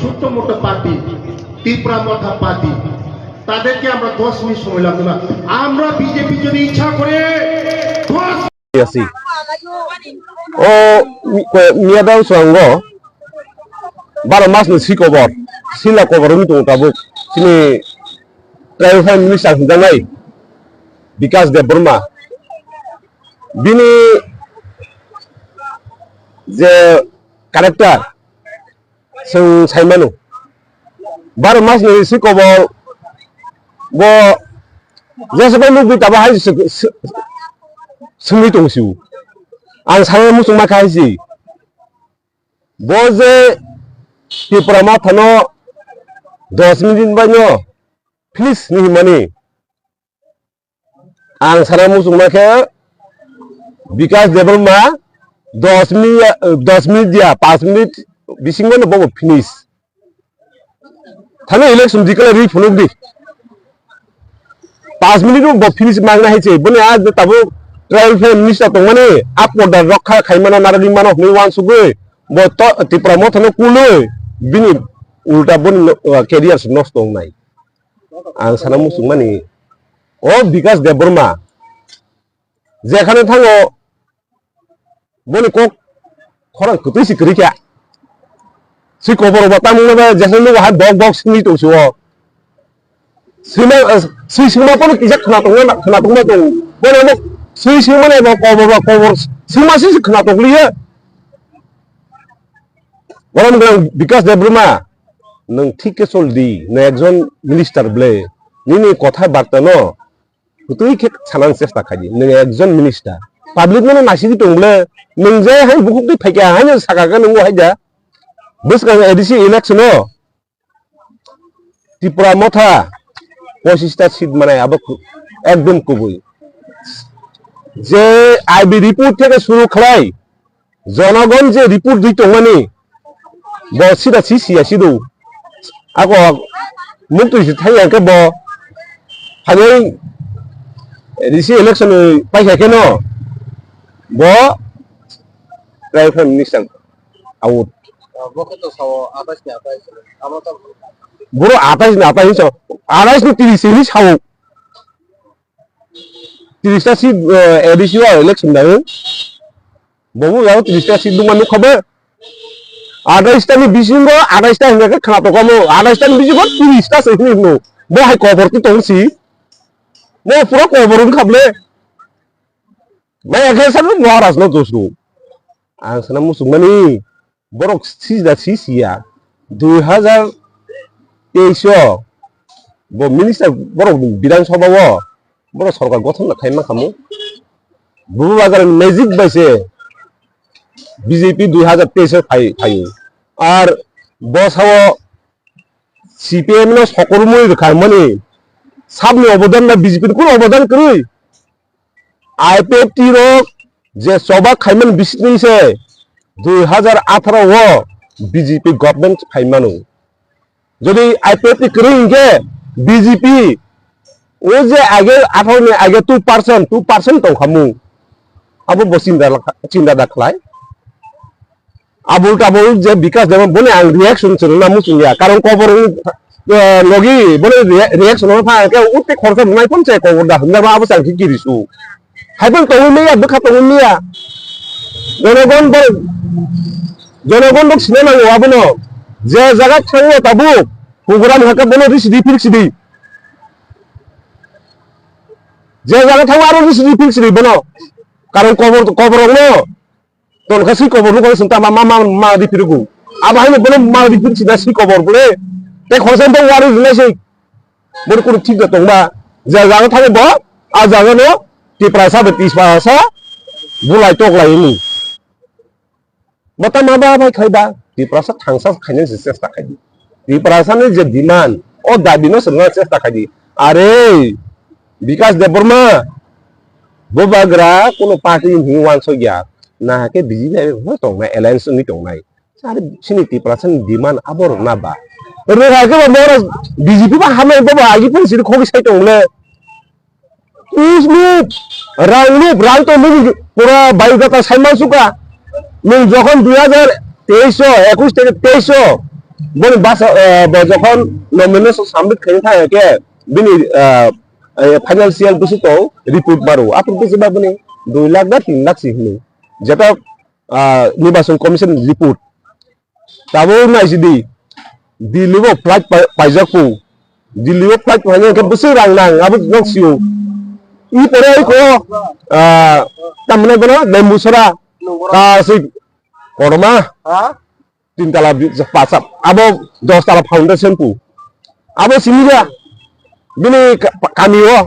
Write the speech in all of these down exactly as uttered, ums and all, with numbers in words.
ছোট্ট মোটো পার্টি, ত্রিপুরা মথা পার্টি, তাদেরকে আমরা দশ মিনিট সময় লাগবে না। আমরা বিজেপি যদি ইচ্ছা করে দশ আছি। O mi-, ko-, miyadao chwrango baro mas ni si kobor, sila kobor wngwi tongo tabuk. Chini Tribal Affairs Minister hwnjaknai Bikash Debbarma. Bini je character, chwng sai mano. Baro mas ni si kobor bo jesa bai nugwi tabo hai se, se, swngwi tong si. Ang sana muchung ma khai si. Bo je Tipra Motha no dos minute bai no finish ni himani. Ang sana muchungma khe Bikash Debbarma dos minute, dos minute dia, panch minute bisingo no bobo finish. Thani election declare ri phunuk di. Panch minute bo finish magna hai se. Boni a tabo Tribal Affairs Minister tongmani a porda rokha khaimano narwgwi mano hwnwi wansugwi bo to Tipra Motha no kulwi bini ulta boni no, uh, career se nosto wngnai. Ang sana muchungmani, o Bikash Debbarma jekhane thango, boni kok khorang kwtwi se kwrwi kha. Si kobor bo tamung no ba jekhane nugo hai bok bok simi tong si o. Sima, eh, si sima pono kisa khna tong na, khna tong na tong. Bono no si sima ne bo kobor ba kobor. Sima si khna tong liya. Borom gwnang Bikash Debbarma, nwng thik khe chol di, nwng ekjon minister ble, nini kotha barta no kwtwi khe sanani chesta khai di, nwng ekjon minister. Public no naisingwi tong ble, nwng je hai bukhuk twi phaikha, haino sakha khe nwng o hai da. Bwskang A D C election o Tipra Motha pochista seat manai abo ku-, ekdom kubui. Je I B report theke suru khlai, jonogon je report dui tongmani, bo sida si siya sidu. Ako muktui si thai yang ke bo phani D C election ni paisa keno bo Prime Minister out. Bo khe to sao atais ni atais. Amo to boro atais ni atais sao, atais ni tris ni sao. Tris ta seat, eh, A D C o election dai. Bobo yago tris ta seat duma nukha be. Atais ta ni bisingo, atais ta hinga khe khna tokamo, atais ta ni bisingo tris ta se hini no. Bo hai kobor tu tong si. Bo pura kobor wng khable. Maya khe sanu Maharaj no dosru. Ang sana musuk mani. Borok sijda si siya, dui hazar teis o bo minister borok ni Bidhan Sabha o borok sorkar gothon na khaima khamu. Bubagra ni magic bai se B J P dui hazar teis o phai, phai. Ar bo sao C P M no sokormui rwkha mani sabni obodan na B J P ni kunu obodan kwrwi. I P F T rok je choba khaiman bising se dui hazar atharo o B J P government phaimano. Jodi I P F T kwrwi hinkhe B J P o je age atharo ni age two percent, two percent tongkhamu. Abo bo chinta lakha, chinta da khlai. Abul tabul je Bikash Debbarma boni ang reaction chwrwngna muchungya. Karon kobor, eh, logi boni rea-, reaction no pha ke utte khorsa nai phone che kobor da hwnda ba abo chang ki kirisu. Hai phone tongwi meya, bwkha tongwi meya. Jonogon bo, jonogon bo sina nango abono. Je jaga thango tabuk program hakha bono risidi phirsidi. Je jaga thango aro risidi phirsidi bono. Karon kobor, kobor rokno Ton kha si kobor nukho sung tama ma, ma, ma di phirugu. Abo haino bono ma di phiru sina si kobor bole. Te khorsa to wari rinai sei. Bono kunu thik da tongma. Ja jaga thangwi bo, a jaga no Tiprasa bai Tiprasa bulai tok lai ni. Bo tama ba bai khai da, Tiprasa thangsa khaina se chesta khai di. Tiprasa ni je demand, o dabi no swrwngna chesta khai di. Are, Bikash Debbarma, bubagra kuno party ni hwnwi wansokya, nahakhe B J P bai bo tongnai, alliance wngwi tongnai. Are chini Tiprasa ni demand abo rwna ba. Rwha khe bo mora B J P ba hamnai bo ba agi phone siri khogwi sai tong le. Us move, rang move, rang to move, pura biodata sai mansuka. Nwng jokhon dui hazar teis o, ekush theke teis o, Boni basa, eh, bo jokhon nomination submit khaina thang khe bini, eh, eh, financial bisi tong report maro. Aphuru bisi ba bini dui lakh na tin lakh si hwnwi. Jeta, ah, Nirbachon Commission report. Tabuk naisidi, Delhi bo flight pai-, paijak po. Delhi bo flight paijak khe bwswk rang nang, abo nok sio. I pore ai ko, ah, tamne bono Bembusara, ka si korma, tintala bi-, pasa, abo dos tala foundation po. Abo simi ya, bini ka-, kami o.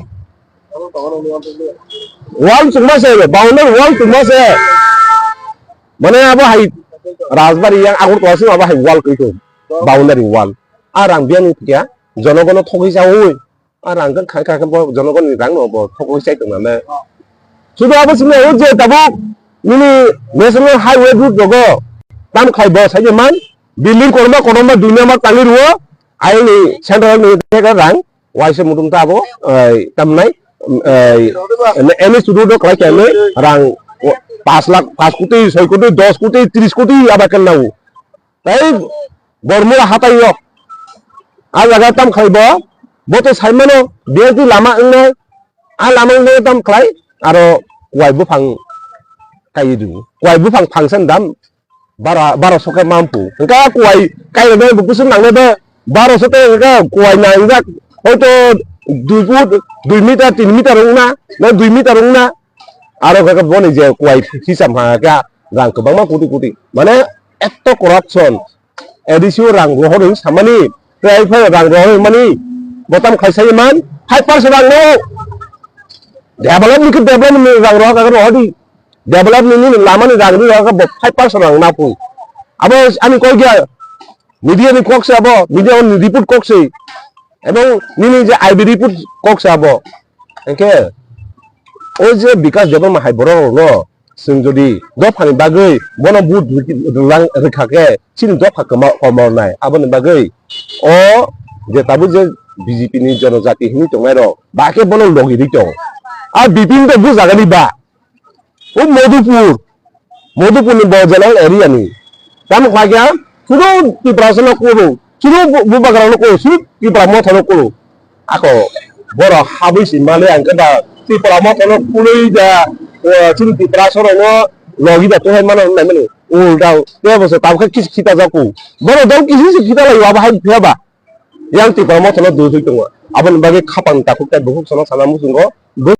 Wall chukma se, boundary wall chukma se. Mane abo hai Rajbari yang Agartala simi abo hai wall koi koi. Boundary wall. A rang biang ni kya, jonogono thogwi sa oi. A rang kan khai khai bo jonogon ni rang no bo thogwi sai tong na. Sudu abo simi o je tabuk nini national highway route rogo tam khai bo sai man building korma korma dunia ma tangi ruo. Aini central ni theka rang waisa mutung ta abo, eh, tamnai, eh, N H road o kwlai khe rang pas lakh, pas koti, soi koti, dos koti, tris koti aba kan nau. Tai Bormura hatai o. A jaga tam khai bo, bo to sai mano, B S D lama wngnai, a lama wngnai tam khlai, aro kuai buphang kai du. Kuai buphang phangsan dam, bara, bara soka mampu. Engka kuai kai rok no bukusu nang de, bara soka engka kuai na engka, hoito dui foot, dui meter, tin meter wngna, na dui meter wngna, aro kaka boni je kuai hisab ha ka rang kwbangma koti koti. Mane etto corruption, A D C o rang rohor wng samani, tei phai rang rohor wng mani, botam khai sai man, five percent rang no. Develop ni khe develop ni rang rohor ka rohor di. Develop ni ni lama ni rang ni rohor ka bo five percent rang na pun. Abo ani koi gya, media ni kok se abo, media ni report kok se. Ebong nini je I B report kok se abo. Engke o je Bikash Debbarma hai borok rok no, chwng jodi dophani bagwi bono vote rwlang rwkha khe chini dopha kwma-, komornai. Aboni bagwi o je tabuk je B J P ni jonojati hinwi tongnai rok ba khe bono logi rwi tong. A Bipin to bujagani ba. O Madhupur, Madhupur ni bo general area ni. Tamo khlai kha, sudu Tiprasa no kuro, sudu Bu-, Bubagra no kuro, sudu Tipra Motha no kuro. Ako, borok habwi si male ang khe da Tipra Motha no kului da, eh, chini Tiprasa rok no logi da tuhai mano nai mani. Ulta, tebo se tabukhe kis-, khita jaku. Borok dau kisi se khita lai abo hai phiya ba. Yang Tipra Motha no dui dui tongo. Aboni bagwi khapang takhuk tai bukhuk sono sana muchungo.